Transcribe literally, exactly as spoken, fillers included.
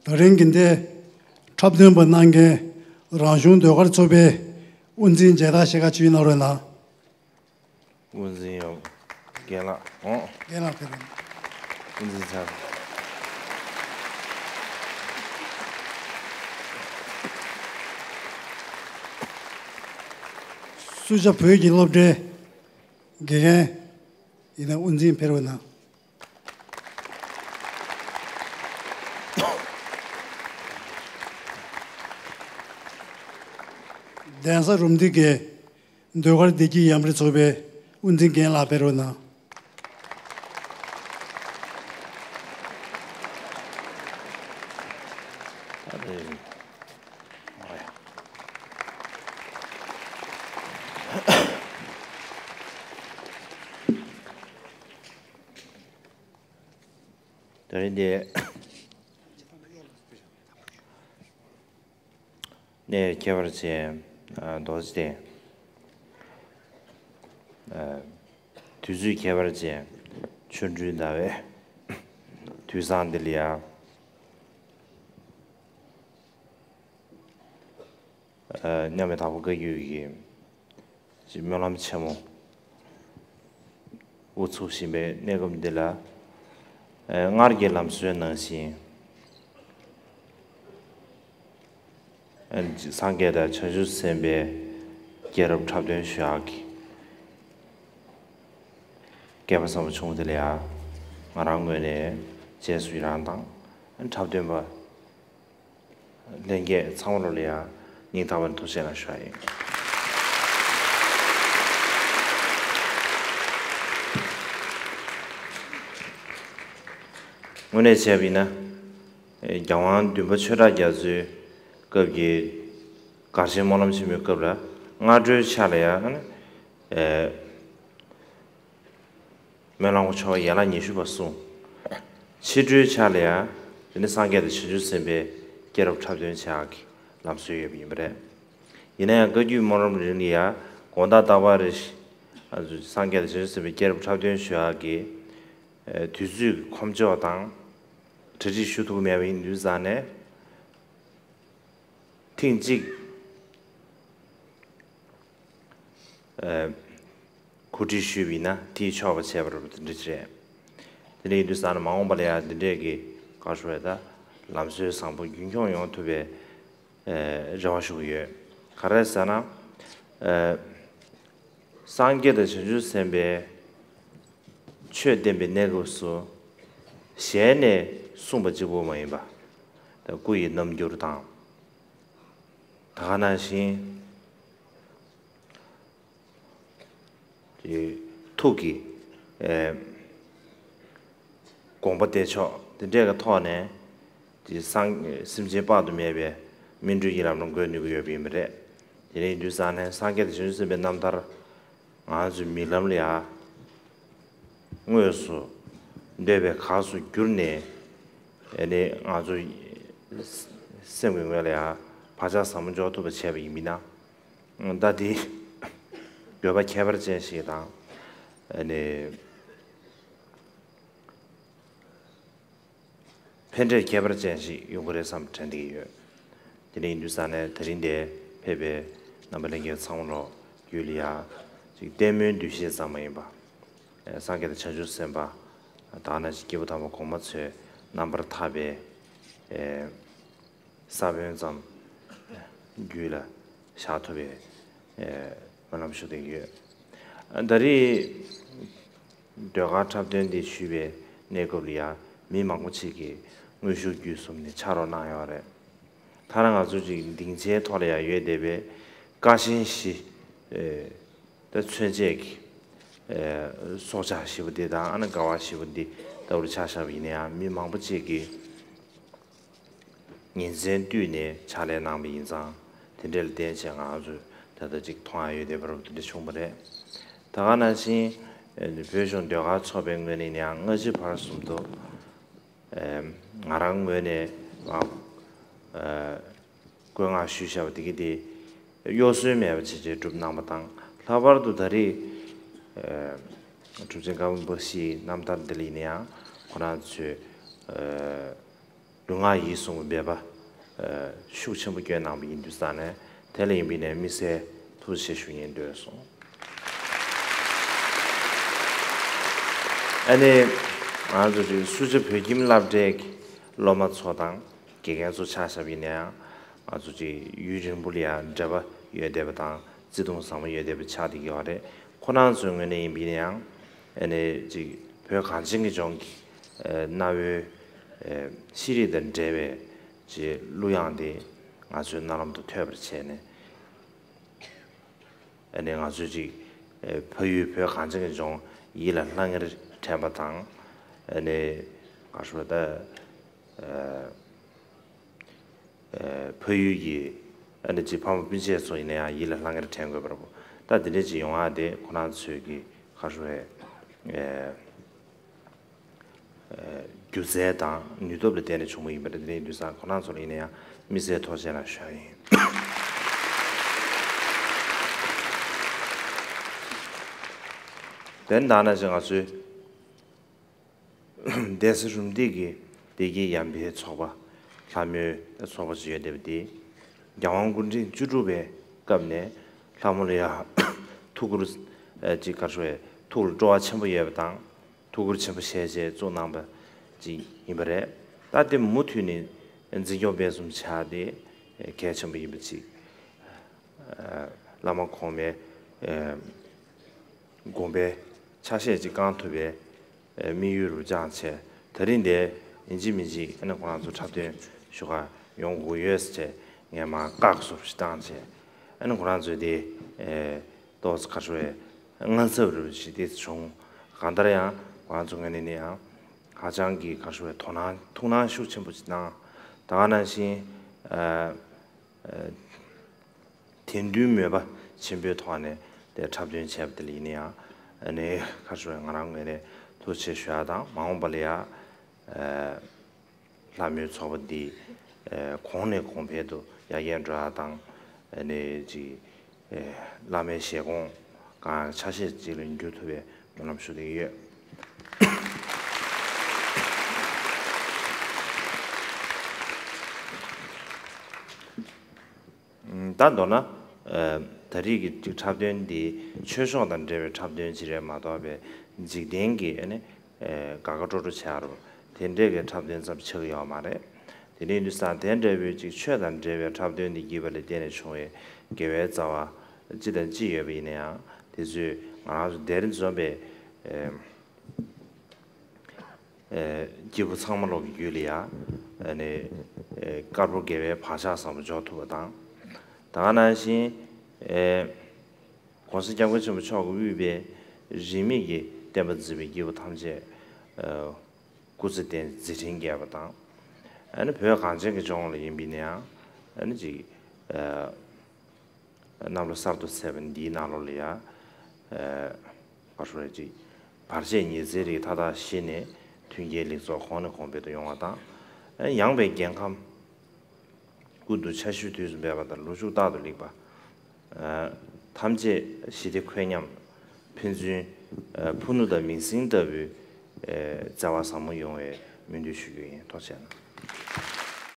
ད་རིང་གི་འདི་འཁྲབ་སྟོན་པ་གནང་མཁན་རང་གཞུང་ཟློས་གར་ཚོགས་པའི་དབུ་འཛིན་མཇལ་དར་ཞལ་ཁ་ཅིག་གནང་རོགས་གནང་། དབུ་འཛིན་ཡོད། རྒན་ལགས་འོང་། རྒན་ལགས་ཕེབས་རོགས། དབུ་འཛིན་ཚར། སུ་ཇཱ་བོད་ཀྱི་སློབ་གྲྭའི་དགེ་རྒན་ཡིན་ན་དབུ་འཛིན་ཕེབས་རོགས་གནང་། གདན་ས་རུམ་བཏེག་གི་ཟློས་གར་བདེ་སྐྱིད་ཡམ་རི་ཚོགས་པའི་དབུ་འཛིན་རྒན་ལགས་ཕེབས་རོགས་གནང་། དེ་རིང་འདི་གནས་ཁྱད་པར་ཅན། ཨ། རྡོ་རྗེ་གདན། ཨ། དུས་ཚོད་ཁྱད་པར་ཅན། ཆོ་འཕྲུལ་ཟླ་བའི་དུས་བཟང་འདི་ལ་ཡ། ཨ། མཉམ་མེད་དྭགས་པོ་བཀའ་བརྒྱུད་ཀྱི་སྨོན་ལམ་ཆེན་མོ་དབུ་ཚུགས་བཞིན་པའི་གནས་སྐབས་འདི་ལ། ཨ། སྔར་གྱི་ལམ་སྲོལ་ནང་བཞིན། ཨ། སངས་རྒྱས་དང་བྱང་ཆུབ་སེམས་དཔའི་སྐྱེས་རབས་འཁྲབ་སྟོན་ཞུ་ཡག་གི་སྐལ་པ་བཟང་པོ་བྱུང་བ་དེ་ལ་ཡང་ང་རང་ངོས་ནས་རྗེས་སུ་ཡི་རང་དང་། འཁྲབ་སྟོན་པ་ལྷན་རྒྱས་ཚང་མ་ལོ་ལ་ཡང་སྙིང་ཐག་པ་ནས་ཐུགས་རྗེ་གནང་ཞུ་ཡ་ཡིན། དངོས་གནས་བྱས་པ་ཡིན་ན། རྒྱལ་དབང་བདུན་པ་ཆོས་གྲགས་རྒྱ་མཚོའི་སྐབས་ཀྱི་གར་ཆེན་སྨོན་ལམ་ཆེན་མོའི་སྐབས་ལ་སྔ་དྲོའི་ཆ་ལ་ཡང་། ཨེ། སྨོན་ལམ་ཆོ་ག་ཡན་ལག་ཉི་ཤུ་པ་གསུངས། ཕྱི་དྲོའི་ཆ་ལ་ཡང་དེ་ནི་སངས་རྒྱས་དང་བྱང་ཆུབ་སེམས་དཔའི་སྐྱེས་རབས་འཁྲབ་སྟོན་བྱ་ཡག་གི་ལམ་སྲོལ་ཡོད་པ་ཡིན་པ་རེད། ཡིན་ན་ཡང་བཀའ་བརྒྱུད་སྨོན་ལམ་རིང་ལ་ཡང་དགོང་དག་རྟག་པར་རེ་བཞིན་སངས་རྒྱས་དང་བྱང་ཆུབ་སེམས་དཔའི་སྐྱེས་རབས་འཁྲབ་སྟོན་ཞུ་ཡག་གི་དུས་ཚོད་ཀྱི་ཁོམ་ཕྱོགས་དང་གྲ་སྒྲིག་ཞུ་ཐུབ་ཀྱི་མེད་པ་ཡིན་དུས་ཙང་ནས། ཐེངས་གཅིག་ཨ། གོ་སྒྲིག་ཞུས་པ་ཡིན་ན་དེས་ཆོག་པ་བྱས་པ་རེད་པ། དེ་འདྲ་ཅིག་རེད། དེ་འདྲ་ཡིན་དུས་ཙང་ནས་མ་འོངས་པ་ལ་ཡང་འདི་འདྲས་ཀྱི་ག་རེ་ཞུ་དགོས་རེད། ད་ལམ་སྲོལ་བཟང་པོ་རྒྱུན་འཁྱོངས་ཡོང་ཐུབ་པའི་ཨ། རེ་བ་ཞུ་གི་ཡོད། ག་རེ་ཟེར་ན། ཨ། སངས་རྒྱས་དང་བྱང་ཆུབ་སེམས་དཔའི་ཆོས་བསྟན་པའི་གནས་སྐབས་སུ་ཞལ་ནས་གསུངས་པ་གཅིག་པུ་མ་ཡིན་པ། ད་སྐུ་ཡི་རྣམ་འགྱུར་དང་། ད་ག་ནང་བཞིན་ཐུགས་ཀྱི་ཨེ། དགོངས་པ་བདེ་མཆོག་དེ་འདྲས་ཀྱི་ཐོག་ནས་དེ་སངས་སེམས་ཅན་དཔག་ཏུ་མེད་པའི་སྨིན་གྲོལ་གྱི་ལམ་ལ་འགོད་ནུས་ཀྱི་ཡོད་པ་ཡིན་པ་རེད། དེ་འདྲ་ཡིན་དུས་ཙང་ནས་སངས་རྒྱས་དང་བྱང་ཆུབ་སེམས་དཔའི་རྣམ་ཐར་ང་ཚོའི་མིག་ལམ་ལ་ཡ་དངོས་སུ་འདོད་པའི་གར་སོགས་བསྒྱུར་ནས། ཨ་ནི་ང་ཚོ་སེམས་ཀྱི་ངོས་ལ་ཡ་བག་ཆགས་ཟབ་མོ་འཇོག་ཐུབ་པ་བྱས་པ་ཡིན་མིན་ན། ད་དེ་དགོས་པ་ཁྱད་པར་ཅན་ཞིག་དང་། ཨ་ནི། ཕན་འབྲས་ཁྱད་པར་ཅན་ཞིག་ཡོང་གི་རེད་བསམ་དྲན་བསྡད་ཀྱི་ཡོད། དེ་འདྲ་ཡིན་དུས་ཙང་ནས་དེ་རིང་འདིར་ཕེབས་པའི་རྣམ་པ་ལྷན་རྒྱས་ཚང་མ་ལོ་རྒྱུས་ལ་ཡ་ཅིག་ལྟད་མོའི་འདུ་ཤེས་ཙམ་མ་ཡིན་པ། སངས་རྒྱས་དང་བྱང་ཆུབ་སེམས་དཔའ་ད་ག་ནང་བཞིན་སྐྱེས་བུ་དམ་པ་གོང་མ་ཚོས་རྣམ་པར་ཐར་པའི་ས་བོན་ཙམ་རྒྱུད་ལ་བཞག་ཐུབ་པའི་སྨོན་ལམ་ཞུ་བསྡད་ཀྱི་ཡོད། ད་རེས་ཟློས་གར་འཁྲབ་སྟོན་འདི་ཞུས་པའི་གནས་སྐབས་ལ་ཡང་མི་མང་པོ་ཅིག་གིས་དངོས་ཤུགས་བརྒྱུད་གསུམ་ནས་ཕྱག་རོགས་གནང་ཡོད་རེད། ཐ་ན་ང་ཚོ་ཅིག་སྡིངས་ཆའི་ཐོག་ལ་ཡང་ཡོད་བསྡད་པའི་ཀ་ཆེན་བཞི། ད་མཚོན་བྱེད་ཀྱི་སྲོག་ཆགས་བཞི་པོ་འདི་དང་ཨ་ནི་ཀ་བ་བཞི་པོ་འདི་ལྟ་བུར་ཆ་བཞག་པ་ཡིན་ན་ཡང་མི་མང་པོ་ཅིག་གིས། ཉིན་མཚན་བསྟུད་ནས་ཕྱག་ལས་གནང་བ་ཡིན་ཙང་དེ་འདྲ་ལ་བརྟེན་བྱས་ང་ཚོས་ད་ལྟ་ཅིག་མཐོང་ཡ་ཡོད་བསྡད་པ་རུ་དེ་འདྲ་བྱུང་བ་རེད། ད་ག་ནང་བཞིན་བོད་གཞུང་ཟློས་གར་ཚོགས་པའི་ངོས་ནས་ཡང་སྔ་ཕྱི་བར་གསུམ་དུ་ང་རང་ངོས་ནས་མ་བཀོད་མངགས་ཞུས་བཞག་པ་དེ་གི་དེ་གཡོ་ཟོལ་མེད་པ་བྱས་བྱས་སྒྲུབ་གནང་བ་དང་། ལྷག་པར་དུ་ད་རེས་གྲུབ་ཆེན་ཀརྨ་པ་བཞིའི་རྣམ་ཐར་འདི་ལ་ཡིན་ན་ཡང་ཁོ་རང་ཚོས། ལུས་ངག་ཡིད་གསུམ་གྱི་འབད་པ་ཤུགས་ཆེན་པོ་བསྐྱོན་གནང་བ་ཡིན་དུས་ཙང་ནས། དེ་ལ་ཡིན་པའི་ནས་དམིགས་བསལ་ཐུགས་རྗེ་ཆེ་ཞུ་སྙིང་འདོད་སོང་། ཨ་ནི་ང་ཚོ་ཅིག་སུ་ཇཱ་བོད་ཁྱིམ་སློབ་གྲྭའི་སློབ་མ་ཚོ་དང་དགེ་རྒན་ཚོ་ཆ་བཞག་པ་ཡིན་ན་ཡང་། ང་ཚོ་ཅིག་ཡུན་རིང་པོ་ལ་ཡང་འབྲེལ་བ་ཡོད་བསྡད་པ་དང་བརྩེ་དུང་ཟབ་མོ་ཡོད་བསྡད་པ་ཆགས་བསྡད་ཀྱི་ཡོད་རེད། ཁོ་རང་ཚོའི་ངོས་ནས་ཡིན་པ་ཡིན་ན་ཡང་། ཨ་ནི་ཅིག་བོད་གངས་ཅན་གྱི་ལྗོངས་ཀྱི་གནའ་བོའི་ཤེས་རིག་དང་འབྲེལ་བའི་ཅིག་གླུ་དབྱངས་དེ་ང་ཚོའི་རྣ་ལམ་དུ་ཐོས་པར་བྱས་ནས། ཨ་ནི་ང་ཚོས་ཅིག་ཨེ་ཕ་ཡུལ་བོད་གངས་ཅན་གྱི་ལྗོངས་ཡིད་ལ་ལྷང་ངེར་དྲན་པ་དང་། ཨ་ནི་ག་རེ་ཟེར་ད། ཨེ་ཨེ་ཕ་ཡུལ་གྱི་ཨ་ནི་ཅིག་ཕ་མ་སྤུན་མཆེད་ཚོ་ཡིན་ན་ཡང་ཡིད་ལ་ལྷང་ངེར་དྲན་དགོས་པ་རེད་པ། ད་དེ་འདྲ་ཅིག་ཡོང་ཡག་དེ་ཁོ་རང་ཚོའི་གི་ག་རེ་ཟེར། ཨེ། སྒྱུ་རྩལ་དང་ནུས་སྟོབས་ལ་བརྟེན་ནས་བྱུང་བ་ཡིན་པ་རེད། དེ་ཡིན་དུས་ཙང་ཁོ་རང་ཚོ་ལ་ཡིན་ན་ཡང་དམིགས་བསལ་ཐུགས་རྗེ་ཆེ་ཞུ་ཡ་ཡིན། དེ་ནང་ན་ཞིག་ང་ཚོའི་སྡེ་སྲིད་རུམ་བཏེག་གི་བདེ་སྐྱིད་ཡར་འཕེལ་ཚོགས་པ། ལྷ་མོའི་ཚོགས་པ་ཞིག་ཡོད་བསྡད་པ་དེ། རྒྱལ་དབང་སྐུ་ཕྲེང་བཅུ་དྲུག་པའི་སྐབས་ནས་ལྷ་མོ་ལ་ཡང་ཐུགས་ཁུར་ཅིག་ག་རེ་ཟེར། ཐུགས་ལ་སྤྲོ་བ་ཆེན་པོ་ཡོད་པ་དང་། ཐུགས་ཁུར་ཆེན་པོ་བཞེས་བྱས་བཙུགས་གནང་བ་ཅིག་ཡིན་པ་རེད། ད་དེ་མུ་མཐུད་ནས་འཛིན་སྐྱོང་སྤེལ་གསུམ་བྱ་དེ་གལ་ཆེན་པོ་ཡིན་པ་ཅིག་བླ་མ་གོང་མའི་དགོངས་པའི་ཆ་ཤས་ཅིག་བསྐང་ཐུབ་པའི་དམིགས་ཡུལ་རུ་བཅངས་བྱས། ད་རིང་འདིར་ཡིན་གཅིག་མིན་གཅིག་ཨ་ནི་ཁོ་རང་ཚོ་འཁྲབ་སྟོན་ཞུ་གར་ཡོང་དགོས་ཡོད་ཟེར་བྱས་ངས་མར་བཀག་སོ་ཞིག་བཏང་བྱས། ཨ་ནི་ཁོ་རང་ཚོས་དེ་ཏོག་ཙམ་ག་རེ་ཟེར། དངངས་འཚབ་རུ་ཞིག་དེ་བྱུང་། གང་ལྟར་ཡང་ཁོ་རང་ཚོ་ངོས་ནས་ནི་ཡང་ཧ་ཅང་གི་ག་རེ་ཟེར། དོ་སྣང་ཐུགས་སྣང་ཤུགས་ཆེན་པོ་ཞིག་གནང་། ད་ག་ནང་བཞིན། ཨ། ཨ། དད་འདུན་མོས་པ་ཆེན་པོའི་ཐོག་ནས་དེ་འཁྲབ་སྟོན་བྱས་པ་དེ་ལ་ཡིན་ན་ཡང་། ཨ་ནི་ག་རེ་ཟེར། ང་རང་ངོས་ནས་ཐུགས་རྗེ་ཆེ་ཞུ་ཡ་དང་། མ་འོངས་པ་ལ་ཡང་། ཨ། ལྷ་མོའི་ཚོགས་པ་འདི་ཨ་གོང་ནས་གོང་འཕེལ་དུ་ཡར་རྒྱས་འགྲོ་ཡ་དང་། ཨ་ནི་ཅིག་ཨ་བླ་མའི་བཞེད་དགོངས་གང་ཆ་ཤས་ཅིག་ལ་འགྱུར་ཐུབ་པའི་སྨོན་ལམ་ཞུ་བསྡད་ཡོད། ད་མདོར་ན། ཨ། ད་རེས་ཀྱི་འཁྲབ་སྟོན་འདི་ཆོས་ཕྱོགས་དང་འབྲེལ་བའི་འཁྲབ་སྟོན་ཅིག་རེད་མ་གཏོགས་པའི་འཇིག་རྟེན་གྱི་ཨ་ནི་ཨ་དགའ་དགའ་སྤྲོ་སྤྲོ་བྱ་རུ་དེ་འདྲའི་གི་འཁྲབ་སྟོན་ཙམ་ཆགས་ཀྱི་ཡོད་མ་རེད། དེ་འདྲ་ཡིན་དུས་ཙང་དེ་འདྲ་བའི་ཅིག་ཆོས་དང་འབྲེལ་བའི་འཁྲབ་སྟོན་འདི་བགྱིས་པ་ལ་བརྟེན་ནས་བྱུང་བའི་དགེ་བའི་རྩ་བ་ཅི་དང་ཅི་ཡོད་པ་ཡིན་ན་ཡང་། དེ་ཚོས་ང་རང་ཚོ་དེར་འཛོམས་པའི་ཨ། ཨེ། སྐྱེས་བུ་ཚང་མ་ལོག་གི་རྒྱུད་ལ་ཡ། ཨ་ནི་ཨེ་དཀར་པོ་དགེ་བའི་བག་ཆགས་བཟང་པོ་འཇོག་ཐུབ་པ་དང་། ད་ག་ནང་བཞིན་ཨེ་༸གོང་ས་༸སྐྱབས་མགོན་ཆེན་པོ་མཆོག་གིས་དབུས་པའི་རིས་མེད་ཀྱི་བསྟན་པ་འཛིན་པའི་སྐྱེས་བུ་ཐམས་ཅད་ཨེ་སྐུ་ཚེ་བརྟན། མཛད་འཕྲིན་རྒྱས་པ་དང་། ཨ་ནི་བོད་གངས་ཅན་གྱི་ལྗོངས་ལ་ཡིན་པ་ཡིན་ན་ཡང་། ཨ་ནི་ཅིག་ཨེ། གནམ་ལོ་གསར་དུ་ཚེས་པ་འདིའི་ནང་ལོགས་ལ་ཡ། ཨ། བར་ཆད་ཉི་ཚེའི་རིགས་མཐའ་དག་ཞི་ནས་མཐུན་རྐྱེན་ལེགས་ཚོགས་གོང་ནས་གོང་འཕེལ་དུ་ཡོང་བ་དང་། ཨ། ཡངས་པའི་རྒྱལ་ཁམས་ཀུན་ཏུ་འཆར་གཞི་དུས་སུ་འབད་པ་དང་། ལོ་ཕྱུགས་རྟག་ཏུ་ལེགས་པ། ཨ། ཐམས་ཅད་ཞི་བདེ་འཁོད་སྙོམས་ཕན་ཚུན་ཕུ་ནུ་དང་མིང་སྲིང་ལྟ་བུའི་བརྩེ་བ་ཟབ་མོ་ཡོང་བའི་སྨོན་འདུན་ཞུ་རྒྱུ་ཡིན། ཐུགས་རྗེ་གནང་།